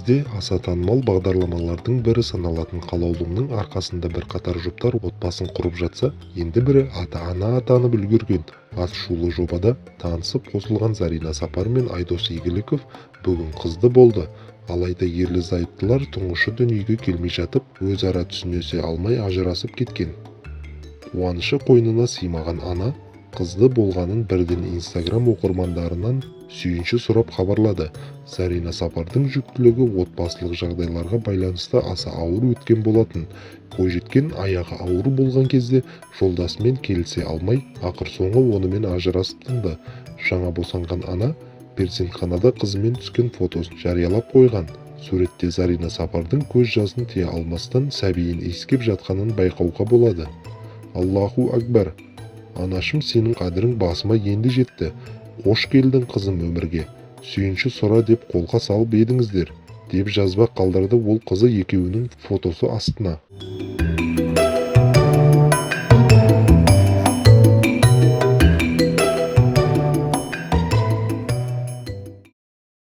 Елімізде аса танымал бағдарламалардың бірі саналатын «Қалаулымның» арқасында бірқатар жұптар отбасын құрып жатса, енді бірі ата-ана атанып үлгерген. Атышулы жобада танысып қосылған Зарина Сапар мен Айдос Игіліков бүгін қызды болды. Алайда ерлі-зайыптылар тұңғышы дүниеге келмей жатып, өзара түсінісе алмай ажырасып кеткен. Қуанышы қойнына сыймаған ана қызды болғанын бірден Инстаграм оқырмандарынан сүйінші сұрап хабарлады. Зарина Сапардың жүктілігі отбасылық жағдайларға байланысты аса ауыр өткен болатын. Бойжеткен аяғы ауыр болған кезде жолдасымен келісе алмай, ақыр соңы онымен ажырасып тынды. Жаңа босанған ана перзентханада қызымен түскен фотосын жариялап қойған. Суретте Зарина Сапардың көз жасын тия алмастан сәбиін иіскеп жатқанын байқауға болады. «Аллаху акбар! Анашым, сенің қадірің басыма енді жетті. Қош келдің, қызым, өмірге. Сүйінші сұра деп қолқа салып едіңіздер», – деп жазба қалдырды ол қызы екеуінің фотосы астына.